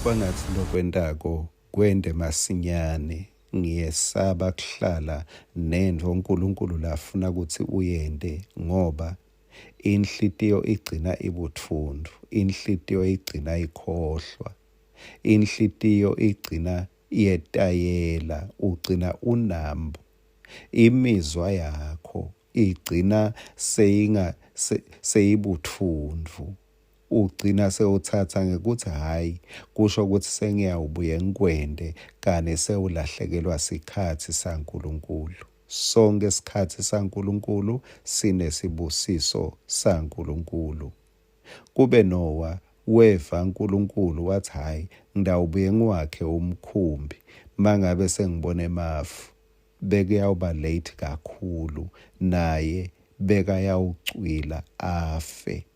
Kwangatsi lokwentako kwente masinyane. Ngiyesaba kuhlala nentfo Nkulunkulu lafuna kutsi uyente ngoba inhlitiyo igcina ibutfuntfu, inhlitiyo igcina ikhohlwa, inhlitiyo igcina yetayela, ugcina unambu. Imizwa yakho igcina seyinga seyibutfuntfu. Ugcina sewutsatsa ngekutsi hhayi kusho kutsi sengiyawubuye ngikwente kani sewulahlekelwa sikhatsi saNkulunkulu. Sonkhe sikhatsi saNkulunkulu sinesibusiso saNkulunkulu. Kube Nowa weva Nkulunkulu watsi hhayi ngitawubuye ngiwakhe umkhumbi mangabe sengibona emafu bekuyawuba late kakhulu naye bekayawucwila afe.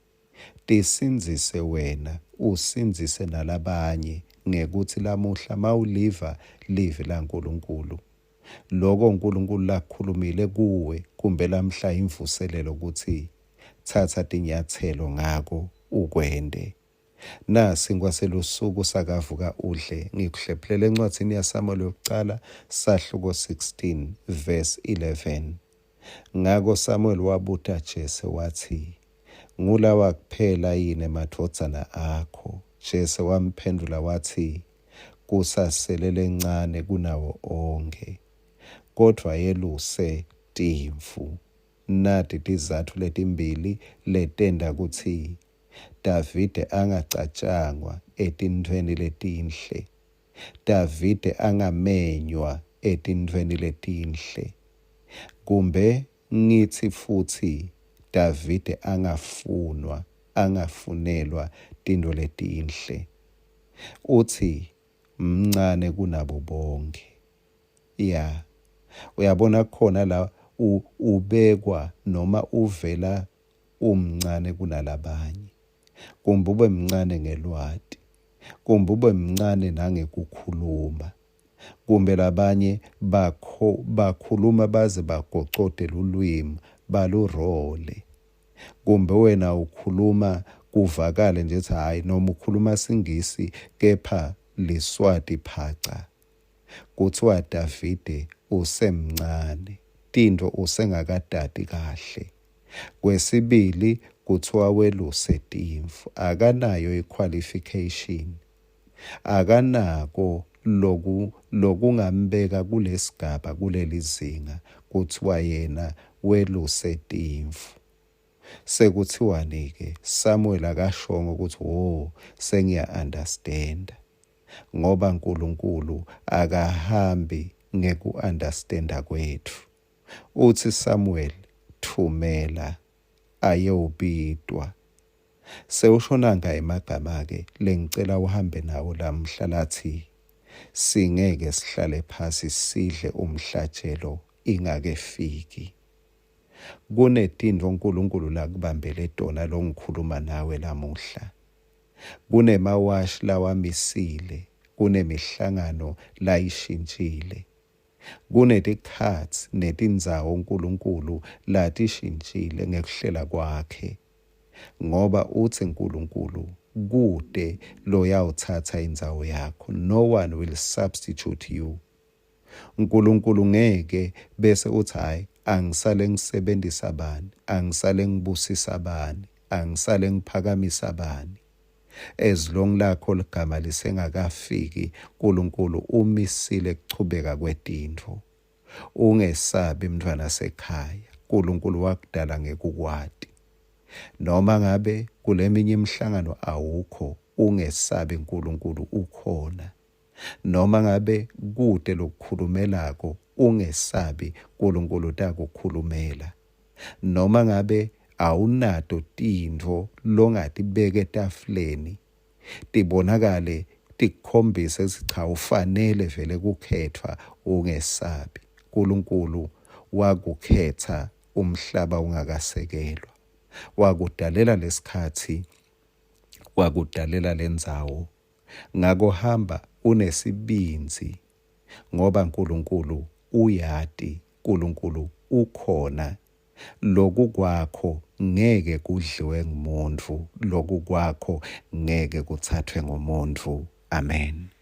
Tisindzise wena usindzise nalabanye ngekutsi lamuhla mawuliva livi laNkulunkulu, loko Nkulunkulu lakukhulumile kuwe kumbe lamhla imvuselelo kutsi tsatsa tinyatselo ngako ukwente. Nasinkwa selusuku sakavuka udle ngikuhlephulele encwadzini yaSamuel yokucala sahluko 16 verse 11. Ngako Samuel wabuta Jese watsi, Ngulawa kuphela yini emadvodzana akho? Jese wamphendvula watsi, Kusasele lencane kunawo onkhe, kodvwa yeluse timvu. Nati tizatfu letimbili letenta kutsi Davide angacatjangwa etintfweni letinhle. Davide angamenywa etintfweni letinhle. Kumbe ngitsi futsi Davide angafunwa, angafunelwa tintfo letinhle. Utsi mncane kunabo bonkhe. Ya. Uyabona khona la ubekwa noma uvela umncane kunalabanye. Kumbe ube mncane ngelwati. Kumbe ube mncane nangekukhuluma. Kumbe labanye bakho bakhuluma baze bagocote lulwimi balurole. Kumbe wena ukhuluma kuvakale nje ukuthi hhayi noma ukhuluma siNgisi kepha liSwati phaca. Kuthiwa Davide usemncane, tintfo usengakatati kahle. Kwesibili kuthiwa weluse timvu, akanayo i-qualification. Akanako loku lokungambeka kulesigaba kulelizinga kuthiwa yena weluse timvu. Sekutsiwani-ke Samuel akashongo kutsi wo sengiya-understanda ngoba Nkulunkulu akahambi ngeku-understanda kwetfu. Utsi Samuel tfumela ayewubitwa. Sewusho nanka emagama-ke lengicela uhambe nawo lamuhla latsi, Singeke sihlale phasi sidle umhlatjelo ingakefiki. Kunetintfo Nkulunkulu lakubambele tona longikhuluma nawe lamuhla. Kunemawashi lawamisile, kunemihlangano layishintjile. Kunetikhatsi netindzawo Nkulunkulu latishintjile ngekuhlela kwakhe. Ngoba utsi Nkulunkulu kute loyawutsatsa indzawo yakho. No one will substitute you. Nkulunkulu ngeke bese utsi hayi angisale ngisebentisa bani, angisale ngibusisa bani, angisale ngiphakamisa bani. As long lakho ligama lisengakafiki, Nkulunkulu umisile kuchubeka kwetintfo. Ungesabi mntfwana sekhaya, Nkulunkulu wakudala ngekukwati. Noma ngabe kuleminye imihlangano awukho, ungesabi Nkulunkulu ukhona. Noma ngabe kute lokukhulumelako, ungesabi Nkulunkulu utakukhulumela. Noma ngabe awunato tintfo longatibeka etafuleni tibonakale tikukhombise kutsi cha ufanele vele kukhetfwa, ungesabi. Nkulunkulu wakukhetsa umhlaba ungakasekelwa. Wakudalela lesikhatsi, wakudalela lendzawo. Ngako hamba unesibindzi ngoba Nkulunkulu uyati, Nkulunkulu ukhona. Lokukwakho ngeke kudliwe ngumuntfu, lokukwakho ngeke kutsatfwe ngumuntfu. Amen.